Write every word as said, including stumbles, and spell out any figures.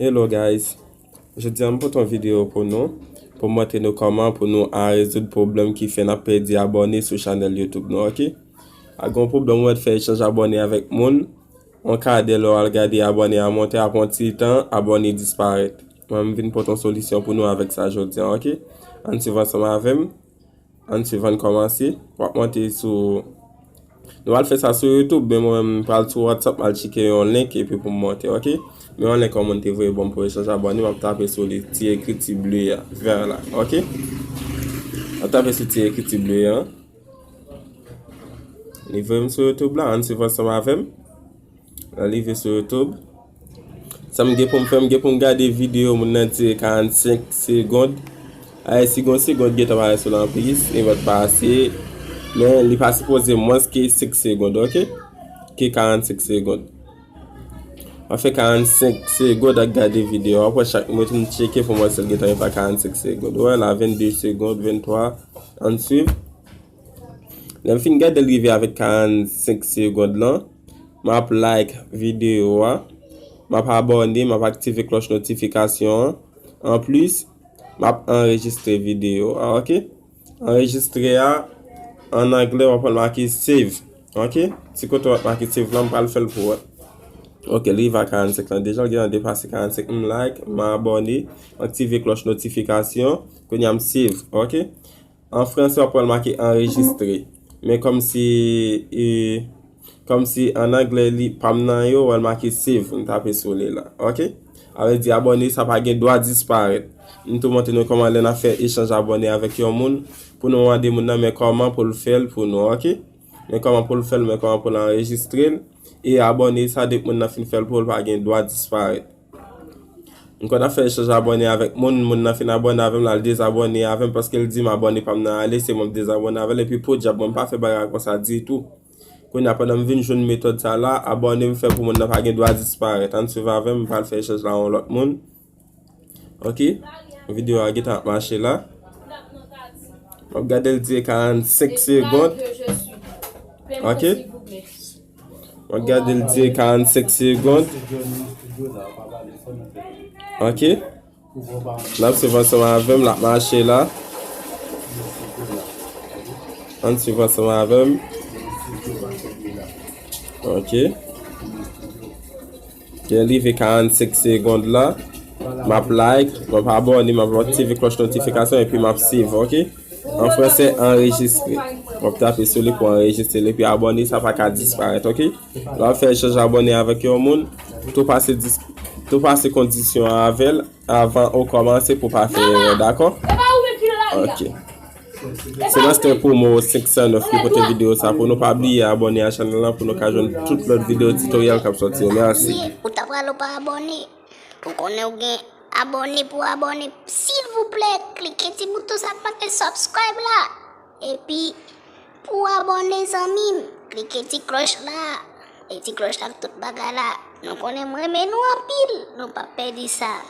Hello guys, jodi a m pote yon videyo pou nou, pou m montre nou kòman pou nou a rezoud pwoblèm ki fè n ap pèdi abòne sou chanèl YouTube nou, ok? A gen yon pwoblèm ou mèt fè echanj abòne avèk moun, yon kadè lè w al gade abòne a monte, apre yon ti tan, abòne disparèt. Mwen m vin pote yon solisyon pou nou avèk sa jodi a, ok? Ann swiv ansanm avè m. Ann swiv, ann kòmanse. W ap monte sou, nou pral fè sa sou YouTube, men mwen menm m pral sou WhatsApp, m al tcheke yon link epi pou m monte, ok? Men yon link yon moun te voye ban m pou echanj abòne, m ap tape sou li, ti ekriti ble a, vè la, ok? M ap tape sou ti ekriti ble a. Li voye m sou YouTube la, ann swiv ansanm avè m. L rive sou YouTube. Sa m gen pou m fè, m gen pou m gade videyo moun nan dire karannsenk segonn. Ay, si gon segonn gentan parèt sou la anplis, li mèt pase. Men li pa sipoze mwens ke senk segonn, ok? Ke karannsenk segonn. Mwen fè karannsenk segonn ak gade videyo. Apre chak mwen tou m tcheke pou mwen si l gentan rive a karannsenk segonn. Ou wè la, vennde segonn, venntwa. Ann swiv. Lè m fin gade l rive avèk karannsenk segonn lan, m ap like videyo a, m ap abòne, m ap aktive klòch notifikasyon an. Anplis, m ap anrejistre videyo a, ok? Anrejistre a, an anglè, w ap wè l make save, ok? Ti kote w ap make save lan, m pral fè l pou ou. Ok, li rive a karannsenk lan deja, l gentan depase karannsenk, m like, m abòne, m aktive klòch notifikasyon, kounye a m save, ok? An franse, w ap wè l make anrejistre. Men kòmsi, e, kòmsi an anglè, li, pa m nan yo, w wè l make save, m tape sou li la. Ok? Sa vle di abòne sa pa gen dwa disparèt. M tou montre nou kòman lè n ap fè echanj abòne avèk yon moun, pou nou mande moun nan, men kòman pou l fè l pou nou, ok? Men kòman pou l fè l, men kòman pou l anrejistre l. E abòne sa, depi moun nan fin fè l pou ou, l pa gen dwa disparèt. M konn ap fè echanj abòne avèk moun, moun nan fin abòne avè m, l al dezabòne avè m, paske l di m abòne pa m nan ale, se mwen m dezabòne avè l, epi podyab, mwen m pa fè bagay konsa ditou. Kounye a, pandan m vin jwenn metòd sa la, abòne m fè pou moun nan pa gen dwa disparèt. Ann swiv avè m, m pral fè echanj la yon lòt moun. Ok? Videyo a gentan ap mache la. M ap gade l dire karannsenk segonn. Ok? Mwen gade l dire karannsenk segonn. Ok. N ap swiv ansanm avè m, l ap mache la. Ann swiv ansanm avè m. Ok. Lè l rive karannsenk segonn la, m ap like, m ap abòne, m ap aktive klòch notifikasyon epi m ap save, ok? An franse, anrejistre. W ap tape sou li pou anrejistre l epi abòne, sa pa ka disparèt, ok? Lè w ap fè echanj abòne avèk yon moun, tou pase dis-, tou pase kondisyon an avè l avan ou kòmanse pou pa fè erè, dakò? Ok. Se Master Promo senk san nèf ki pote videyo sa pou nou. Pa bliye abòne a chanèl lan pou nou ka jwenn tout lòt videyo titoryèl k ap sòti yo. Mèsi. Ou ta pral ou pa abòne? Ou konnen ou gen abòne pou abòne. Silvouplè, klike ti bouton sa k make subscribe la. Epi, pou abòne zanmi m, klike ti klòch la. E ti klòch la ak tout bagay la. Nou konnen m renmen nou anpil. Nou p ap pèdi sa.